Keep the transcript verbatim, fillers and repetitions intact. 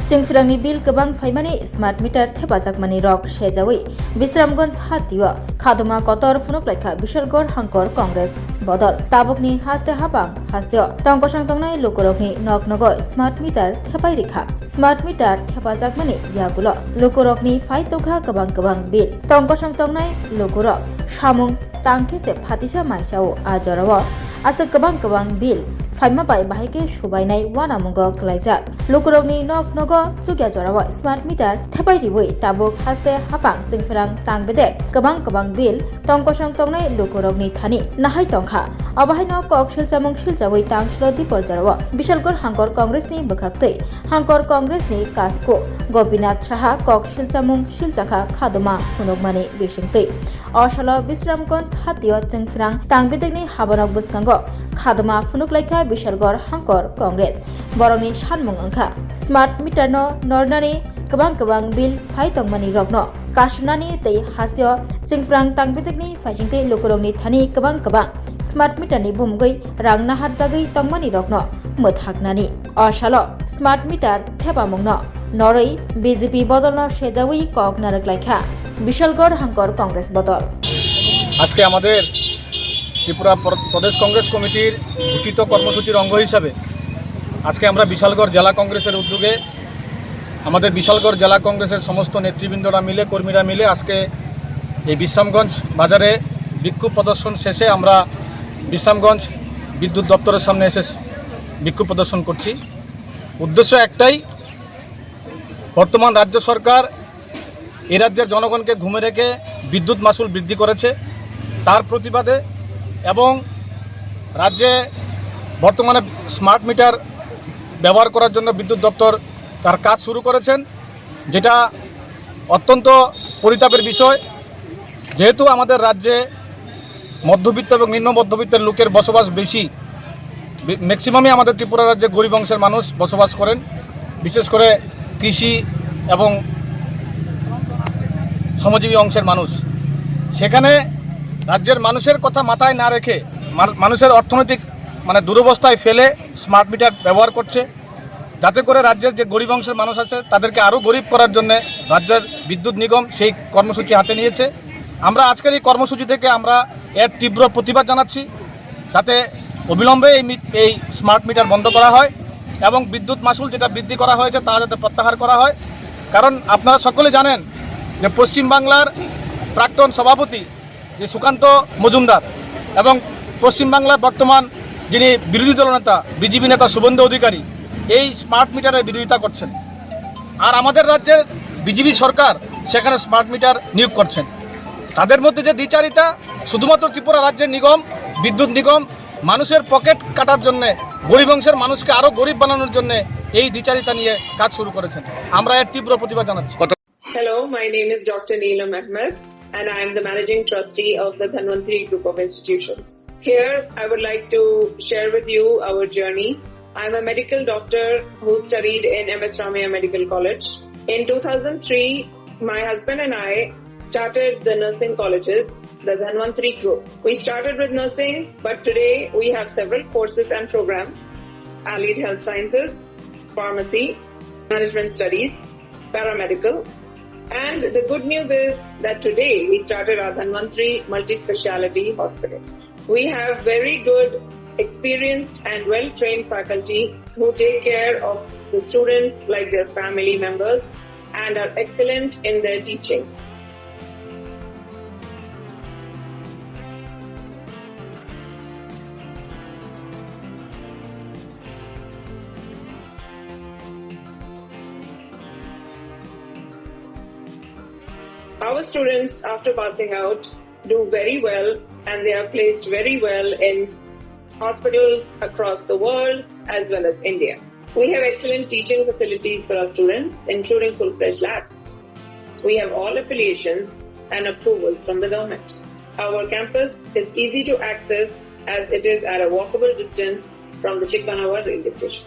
Chwngphrangni bill kwbang phaimani smart meter thepajakmani rok sejawi Bisramganj hatio khaduma kotor phunuklaikha Bishalgarh Hangkor Congress bodol. Tabukni haste hapang hasteo tongkosong tongnai lukurokni nok nogo smart meter thepai rikha. Smart meter thepajakmani yagulo lukurokni phai tongkha kwbang kwbang bill. Tongkosong tongnai lukurok samung tangkhe se phatisa maisao a jorao aswk kwbang kwbang bill phaima bai bahai khe subainai wanamungo kwlaijak. Lukurokni nok nogo chukya jorao smart meter thepai riwi tabuk haste hapang chwngphrang tangbedek kwbang kwbang bill tongkosong tongnai lukurokni thani nahai tongkha. Obo haino kok silchamung silchawi tang silo dipor jorao Bishalgarh Hangkor Congress ni bwkhaktwi Hangkor Congress ni kasku Gopinath Saha kok silchamung silchakha khaduma phunukmani bisingtwi. O salo Bisramganj hatio chwngphrang tangbedekni habanok bwskango khaduma phunuklaikha Bishalgarh Hangkor Congress. Borokni sanmung wngkha smart meter no nornani kwbang kwbang bill phai tongmani rokno kasunani tei hasteo chwngphrang tangbedekni phaisingtwi lukurokni thani kwbang kwbang smart meter ni bumgwi rang naharjagwi tongmani rokno mwthaknani. O salo smart meter thepamungno norwi B J P bodolno sejawi kok narwklaikha Bishalgarh Hangkor Congress bodol. আজকে আমাদের ত্রিপুরা প্র-, প্রদেশ কংগ্রেস কমিটির ঘোষিত কর্মসূচির অঙ্গ হিসাবে আজকে আমরা বিশালগড় জেলা কংগ্রেসের উদ্যোগে আমাদের বিশালগড় জেলা কংগ্রেসের সমস্ত নেতৃবৃন্দরা মিলে, কর্মীরা মিলে আজকে এই বিশ্রামগঞ্জ বাজারে বিক্ষোভ প্রদর্শন শেষে আমরা বিশ্রামগঞ্জ বিদ্যুৎ দপ্তরের সামনে এসে বিক্ষোভ প্রদর্শন করছি। উদ্দেশ্য একটাই, বর্তমান রাজ্য সরকার এ রাজ্যের জনগণকে ঘুমে রেখে বিদ্যুৎ মাশুল বৃদ্ধি করেছে, তার প্রতিবাদে এবং রাজ্যে বর্তমানে স্মার্ট মিটার ব্যবহার করার জন্য বিদ্যুৎ দপ্তর তার কাজ শুরু করেছেন, যেটা অত্যন্ত পরিতাপের বিষয়। যেহেতু আমাদের রাজ্যে মধ্যবিত্ত এবং নিম্ন মধ্যবিত্তের লোকের বসবাস বেশি, বে-, ম্যাক্সিমামই আমাদের ত্রিপুরা রাজ্যে গরিব অংশের মানুষ বসবাস করেন, বিশেষ করে কৃষি এবং শ্রমজীবী অংশের মানুষ। সেখানে রাজ্যের মানুষের কথা মাথায় না রেখে মান-, মানুষের অর্থনৈতিক মানে দুরবস্থায় ফেলে স্মার্ট মিটার ব্যবহার করছে, যাতে করে রাজ্যের যে গরিব অংশের মানুষ আছে তাদেরকে আরও গরিব করার জন্য রাজ্যের বিদ্যুৎ নিগম সেই কর্মসূচি হাতে নিয়েছে। আমরা আজকের এই কর্মসূচি থেকে আমরা এর তীব্র প্রতিবাদ জানাচ্ছি, যাতে অবিলম্বে এই মি-, এই স্মার্ট মিটার বন্ধ করা হয় এবং বিদ্যুৎ মাশুল যেটা বৃদ্ধি করা হয়েছে তা যাতে প্রত্যাহার করা হয়। কারণ আপনারা সকলে জানেন যে পশ্চিমবাংলার প্রাক্তন সভাপতি যে সুকান্ত মজুমদার এবং পশ্চিমবাংলার বর্তমান যিনি বিরোধী দলনেতা বিজেপি নেতা শুভেন্দু অধিকারী এই স্মার্ট মিটারের বিরোধিতা করছেন। আর আমাদের রাজ্যের বিজেপি সরকার সেখানে স্মার্ট মিটার নিয়োগ করছেন। তাদের মধ্যে যে দ্বিচারিতা, শুধুমাত্র ত্রিপুরা রাজ্যের নিগম, বিদ্যুৎ নিগম মানুষের পকেট কাটার জন্য, গরিব অংশের মানুষকে আরও গরিব বানানোর জন্য এই দ্বিচারিতা নিয়ে কাজ শুরু করেছেন। আমরা এর তীব্র প্রতিবাদ জানাচ্ছি। Hello, my name is Doctor Neelam Ahmed, and I am the Managing Trustee of the Dhanvantri Group of Institutions. Here, I would like to share with you our journey. I'm a medical doctor who studied in M S Ramaiah Medical College. In two thousand three, my husband and I started the nursing colleges, the Dhanvantri Group. We started with nursing, but today we have several courses and programs: allied health sciences, pharmacy, management studies, paramedical. And the good news is that today we started our Dhanvantri Multi-Speciality Hospital. We have very good, experienced and well-trained faculty who take care of the students like their family members and are excellent in their teaching. Our students, after passing out, do very well and they are placed very well in hospitals across the world as well as India. We have excellent teaching facilities for our students, including full-fledged labs. We have all affiliations and approvals from the government. Our campus is easy to access as it is at a walkable distance from the Chikmanawa railway station.